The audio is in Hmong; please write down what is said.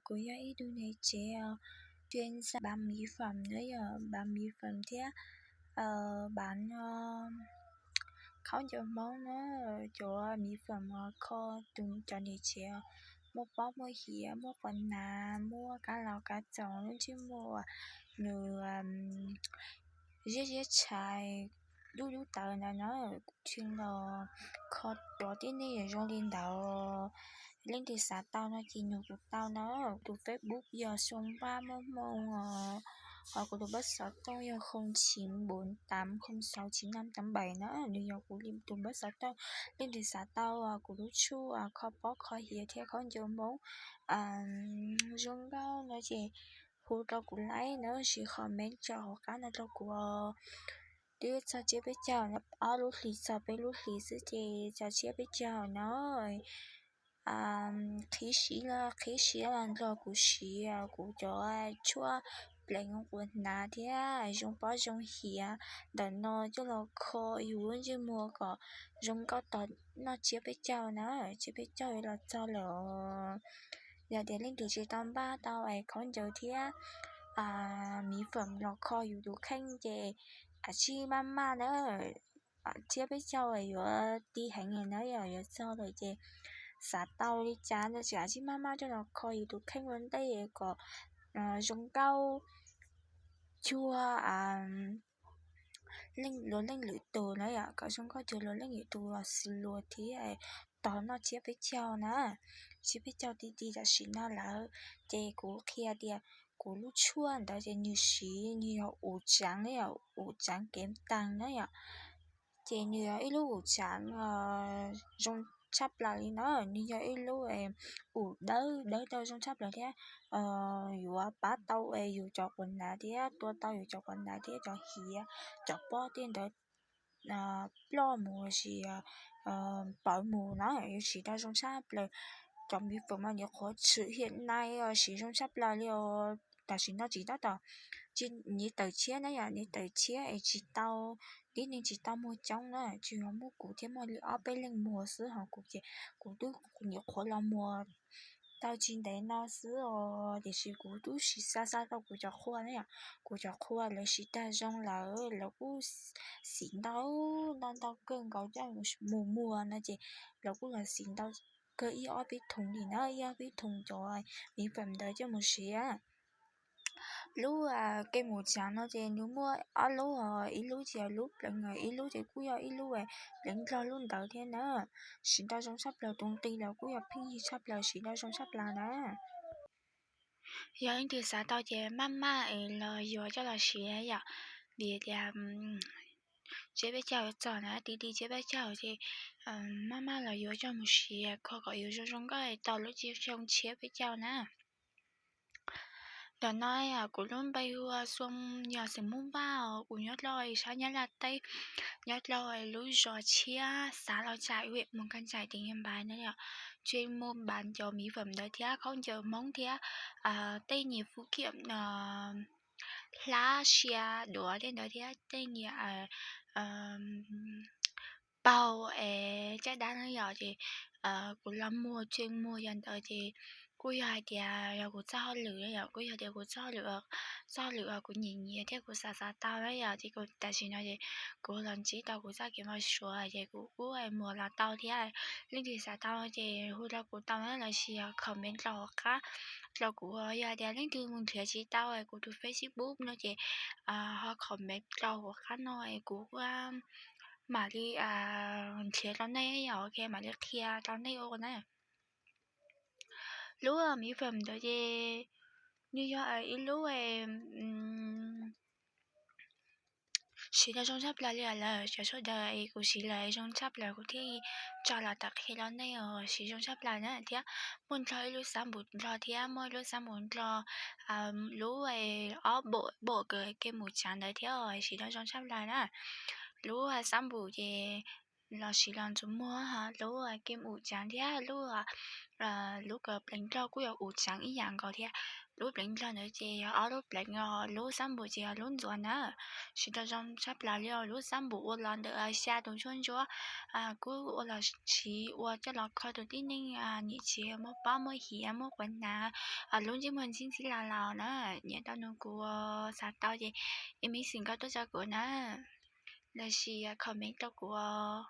Kuv yog ib tug niam tsev chuyên gia bán mỹ phẩm na yom, bán mỹ phẩm thiab bán khaub ncaws Hmoob na, cov mỹ phẩm kho tus cov niam tsev muaj pob muaj hiav, muaj quas nav, muaj kab laus kab txoos, lub ntsej muag nws ziab ziab tshais, dub dub tawv ntawd na. Kuv tsis los kho cov tib neeg zoo li ntawd. Leej twg xav tau no ces nug kuv tau na. Tus Facebook yog Xoo Npaj Muaj Hmoo os, ho kuv tus npawb xov tooj yog không chín bốn tám không sáu chín năm tám bảy na, nws yog kuv tus npawb xov tooj. Leej twg xav tau kuv lub tshuaj kho pob kho hiav thiab khaub ncaws Hmoob zoo nkauj no ces hu rau kuv laij na, sis comment tso hauv qab no rau kuv. Twb txog tsiab peb caug, ob lub hlis txog peb lub hlis xwb ces txog tsiab peb caug no. Qhib siab los qhib siab los nrog kuv siv kuv cov tshuaj pleev quas hnav thiab zoo pob zoo hiav ntawm no coj los kho yus lub ntsej muag kom zoo nkauj tos noj tsiab peb caug na, tsiab peb caug los txog lawm. Yog tias leej twg tsis tau npaj tau es khaub ncaws thiab mỹ phẩm los kho yus tus kheej ces kav tsij maj maj na, tsiab peb caug yuav ti heev na, yog yuav txog lawm ces xav tau li cas no tsis kav tsij maj maj coj los kho yus tus kheej ua ntej kom zoo nkauj cuag luag leej lwm tus na yom, kom zoo nkauj cuag luag leej lwm tus los xws luag thiab tos noj tsiab peb caug na. Tsiab peb caug ti ti tam sim no lawm ces kuv qhia tias kuv lub tshuaj ntawd ces nws siv nws yog ua tsaav na yom, ua tsaav kev taag na yom. Ces nws yog ib lub ua tsaav zoo tshaj plaws li na, nws yog ib lub ua dawb dawb tau zoo tshaj plaws thiab yuav pab tau yus cov quas nav thiab tua tau yus cov quas nav thiab cov hiav, cov pob tej ntawd ploj mus lossis pawv mus na, yuav siv tau zoo tshaj plaws. Cov mỹ phẩm mas nyuam qhuav tshwm hiện nay siv zoo tshaj plaws li os. Tam sim no tsis tab tom, nws tawm tshiab na yom, nws tawm tshiab es tsis tau, tib neeg tsis tau muag coob na, tsuas yog muaj kuv thiab muaj li ob peb leej muag xwb, ho kuv ces kuv twb nyuam qhuav los muag tau tsis ntev no xwb os, tiam sis kuv twb siv xa xa tau kuv cov qhua na yom. Kuv cov qhua lawv siv tag zoo lawm lawv kuj siv ntau ntau ntau kawg nkaus coj mus muag no ces lawv kuj los siv ntau kawg ib ob peb thoo li na, ib ob peb thoo cov mỹ phẩm ntawd coj mus siv. Lub kem mum tsaav no ces nws muaj ob lub os, ib lub ces yog lub pleev, ib lub ces kuj yog ib lub pleev nplog lub ntawd thiab na. Siv nrau zoo tshaj plaws, tus nqi los kuj yog pheej yig tshaj plaws, siv nrau zoo tshaj plaws na. Yog leej twg xav tau ces maj maj es los yuav coj los siv yom, vim tias tsiab peb caug txog na, ti ti tsiab peb caug ces maj maj los yuav coj mus siv kho kom yus zoo zoo nkauj tos lub tsiab xyoo tsiab peb caug na. Ntawm no kuv lub npe hu ua Xoo, yog xeem Hmoob Vaj os, kuv nyob dlua sab Nyab Laj teb, nyob dlua lub zos Tshiab, xav los tsaim ua mus kaj ntsaim tim nyiam npais na yom. Tsuas muaj npas cov mỹ phẩm ntawd thiab khaub ncaws Hmoob thiab tej nyiam fuv kiam hlab sia duav tej ntawd thiab tej nyiam paug es caj dab na yom, ces kuv los muag tseem muag yog ntawd ces kuj yog hais tias yog kuv txoj hauj lwm yom, kuj yog tias kuv txoj hauj lwm, txoj hauj lwm kuv nyiam nyiam thiab kuv xav xav tau na yom, ces kuv tam sim no ces kuv los ntsib tau kuv txoj kev npau suav ces kuv kuj muag los tau thiab. Leej twg xav tau ces hu rau kuv tau na, lossis comment dlua hauv qab rau kuv. Yog tias leej twg mus nrhiav tsis tau kuv tus Facebook no ces ho comment dlua hauv qab no es kuv kuj mam li nrhiav rau nej yom, ok, mam li qhia rau nej ua na. Lub mỹ phẩm ntawd ces nws yog ib lub siv los zoo tshaj plaws li lawm, cov sawv daws es kuv siv lawm zoo tshaj plaws kuv thiaj tso los tawm qhia rau nej os, siv zoo tshaj plaws na thiab. Muaj nplog ib lub xab npum nplog thiab muaj ib lub xab npum nplog, lub ob npum npum kws kem mum tsaav ntawd thiab, siv los zoo tshaj plaws na. Lub xab npum ces los siv los ntxuav muag. Lub game ub tseev thiab lub, lub pleev nplog kuj yog ub tseev ib yam nkaus thiab. Lub pleev nplog ntawd ces yog ob lub pleev, lub xab npum ces yog lub ntxuav na. Siv los zoo tshaj plaws li. Lub xab npum ua los ntawm xya tus ntsuab ntsuab, kuj ua los siv ua coj los kho tus tib neeg, nim tsis muaj pob muaj hiav muaj quav hnav, lub ntsej muag ntxhib ntxhib los laus na. Nyiam tau nug kuv, xav tau ces email xwm nkauj tuaj tso kuv na, los sis comment rau kuv os.